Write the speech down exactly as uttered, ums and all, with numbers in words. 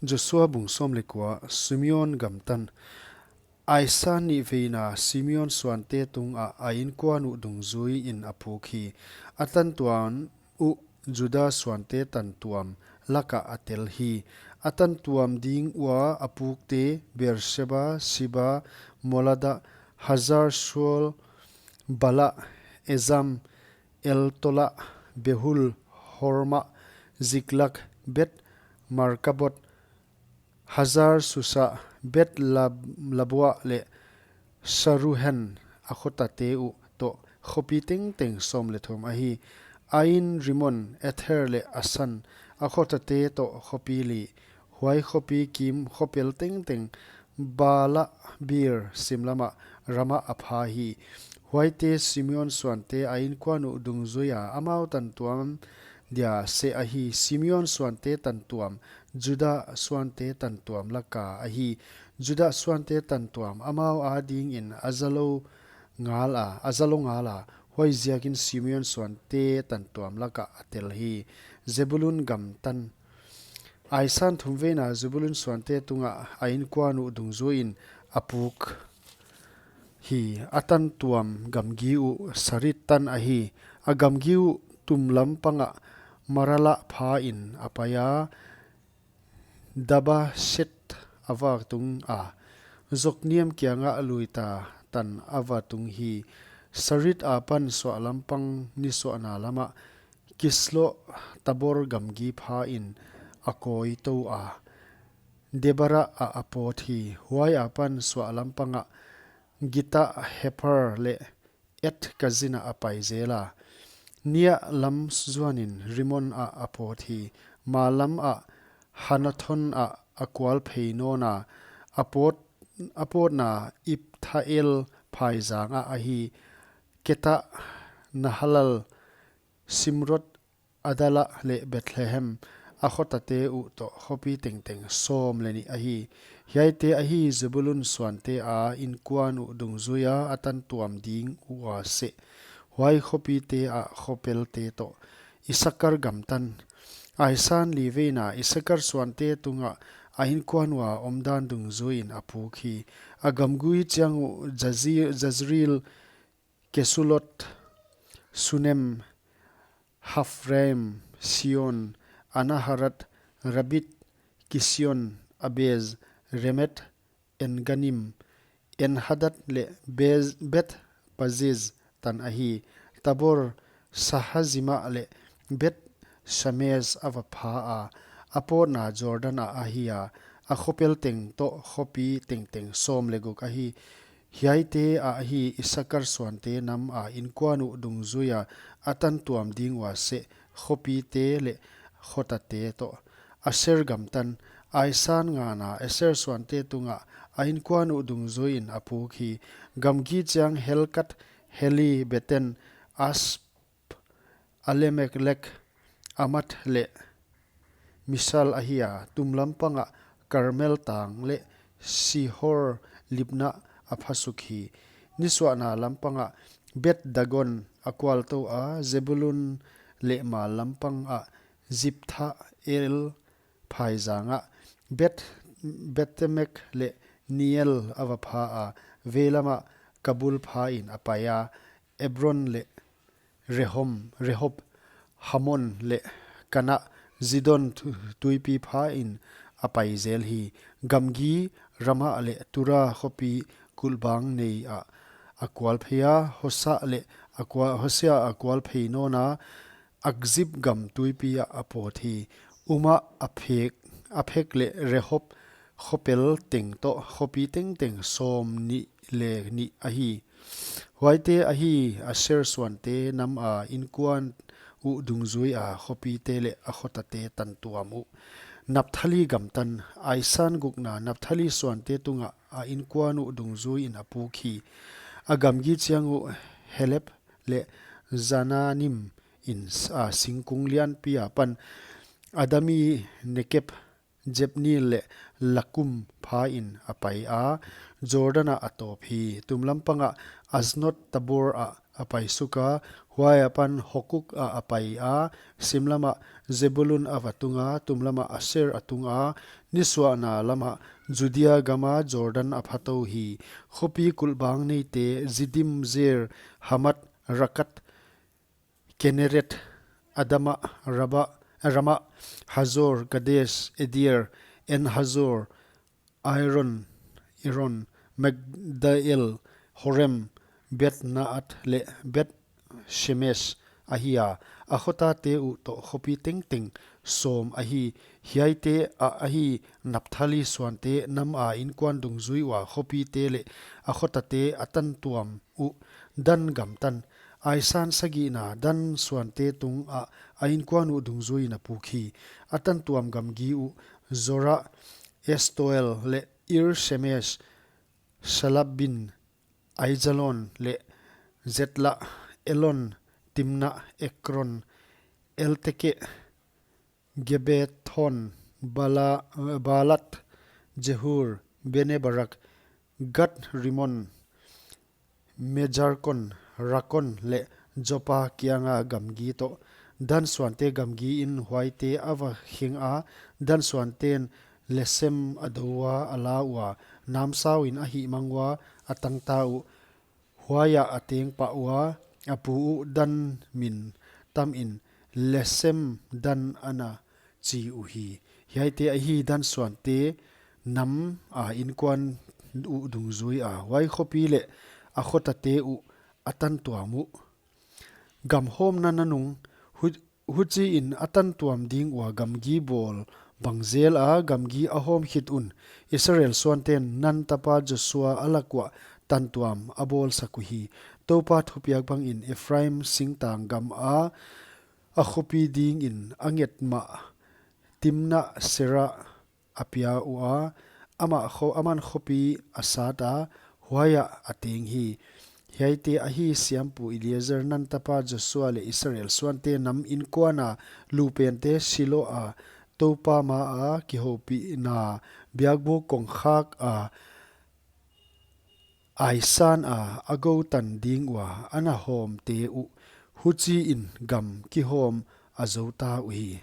Joshua bung sawm leh kua. Simeon gamtan. Aisan nihveina Simeon suante tungah a inkuan uh dungzui in a puk hi. A tantuam uh Juda suante tantuam lakah a tel hi. A tantuam ding ua a pukte Beersheba, Sheba, Molada, Hazar Shual, Bala, Ezam, Eltola, Behul, Horma, Ziklag, Beth Markabot, Hazar Susa, Beth Lab-, Laboa leh Saruhen, a khotate uh toh khopi tengteng sawm leh thum ahi. Ain, Rimon, Ether leh Asan, a khotate toh khopi li. Huai khopi kim khopel tengteng Baala Beer sim lamah ramah a pha hi. Huaite Simeon suante a inkuan uh dungzuia amau tantuam dia seh ahi. Simeon suante tantuam Juda suante tantuam laka ahi. Juda suante tantuam amau adingin a zalou ngala, a zalou ngala. Huaiziakin Simeon suante tantuam laka a tel hi. Zebulun gamtan. Aisan thumveina Zebulun suante tungah a inkuan uh dungzuiin a puk hi. A tantuam gamgi uh Sarid tan ahi. A gamgi uh tumlam pangah Marala phain a paia, Dabeset a va tung a, Jokneam kiangah luita tan a va tung hi. Sarid apan suahlam pang nisuahna lamah Kisloh Tabor gamgi phain a kawi tou a, Debara ah a pawt hi. Huai apan suahlam pangah Gita Heper leh Et Kazin ah a pai zel a, niah lam zuanin Rimon ah a pawt hi. Mallam ah Hanathon ah a kualphei nawn a, a pawt, a pawtna Iphtahel phaizang ah ahi. Ketah, Nahalal, Simrot, Adala leh Bethlehem, a khotate uh toh khopi tengteng sawm leh nih ahi. Hiaite ahi Zebulun suante a inkuan uh dungzuia a tantuam ding ua seh, huai khopite ah khopelte toh. Isakar gamtan. Aisan liveina Isakar suante tungah a inkuan ua omdan dungzuiin a puk hi. A gamgi chiang uh Jazi-, Jazril, Kesulot, Sunem, Haphraim, Sion, Anaharat, Rabbit, Kision, Abez, Remet, Enganim, Enhadad leh Bez-, Beth Paziz tan ahi. Tabor, Sahazima leh Beth Shemesh a va pha a, a pawtna Jordan ah ahi a, a khopel teng toh khopi tengteng sawm leh guk ahi. Hiaite ahi Isakar suante nam a inkuan uh dungzuia a tantuam ding ua seh khopite leh khotate toh. Aser gamtan. Aisan ngana Aser suante tungah a inkuan uh dungzuiin a puk hi. Gamgi chiang Helkat, Heli, Beten, Asp, Alemelek, Amat leh Misal ahi a, tumlam pangah Karmel tang leh Sihor Libnah a phasuk hi. Nisuahna lam pangah Beth Dagon a kual tou a, Zebulun leh mallam pangah Ziphtahel phaizang ah, Beth, Bethemek leh Neiel a va pha a, veilam ah Kabul phain a pai a, Ebron leh Rehom, Rehob, Hamon leh Kana, Zidon tu-, tuipi phain a pai zel hi. Gamgi Rama leh Tura khopi kulhbang nei ah a kualphei a, Hosa leh a kua-, Hosea a kualphei nawn a, Akzib gam tuipi ah a pawt hi. Umah, Aphek, Aphek leh Rehob khopel teng toh khopi tengteng sawm nih leh nih ahi. Huaite ahi Aser suante nam a inkuan uh dungzuia khopite leh a khotate tantuam uh. Naphtali gamtan. Aisan gukna Naphtali suante tungah a inkuan uh dungzuiin a puk hi. A gamgi chiang uh Heleb leh Zaananim in s-, a singkung lianpi apan Adami, Nekeb, Jabneel leh Lakkum phain a pai a, Jordan ah a tawp hi. Tumlam pangah Aznot Tabor ah a paisuk a, Huai apan Hokuk ah a pai a, sim lamah Zebulun a va tung a, tum lamah Aser a tung a, nisuahna lamah Judia gam a Jordan a phatou hi. Khopi kulhbang neite Ziddim, Zer, Hammath, Rakkath, Kinneret, Adamah, Rabah, Ramah, Hazor, Kades, Eder, En-hazor, Iron, Iron, Magdiel, Horem, Beth-naat leh Beth-shemesh ahi a, a khotate uh toh khopi tengteng sawm ahi. Hiaite ah ahi Naphtali suante nam a inkuan dungzui ua khopite leh a khotate a tantuam uh. Dan gam tan. Aisan sagihna Dan suante tung ah a inkuan uh dungzui in a puk hi. A tantuam gamgi uh Zorah, Estaol leh Ir-shemesh, Saalbin, Aijalon leh Zetlah, Elon, Timnah, Ekron, Eltekeh, Gibbethon, Bala-, Baalat, Jehur, Bene-barak, Gath-rimon, Me-jarkon, Rakon leh Joppa kianga gamgi toh. Dan suante gamgi in huaite a va kheng a, Dan suanten Lesem a dou ua, a la ua, namsau in a hihmang ua, a tangta uh. Huaiah a teng pah ua, a pu uh Dan min tam in Lesem Dan ana chi uhi. Hiaite ahi Dan suante nam a inkuan uh dungzui a, huai khopi leh a khotate uh a tantuam uh. Gam hawmna nanung. Hu-, huchiin a tantuam ding ua gamgi bawl bang zel a gamgi a hawm khit un, Israel suanten Nun tapa Josua a lak uah tantuam a bawlsak uhi. Toupa thupiak bangin Ephraim singtang gam a, a khopi dingin a nget mah Timnah-serah a pia ua, amah kho-, aman khopi a sat a, huaiah a teng hi. Hiaite ahi siampu Eleazar, Nun tapa Josua leh Israel suante nam inkuan a lupente Shiloh a Toupa ma a kihoupihna biakbuk kongkhak a aisan a, a gou tan ding ua ana hawmte uh. Huchiin gam kihawm a zouta uhi.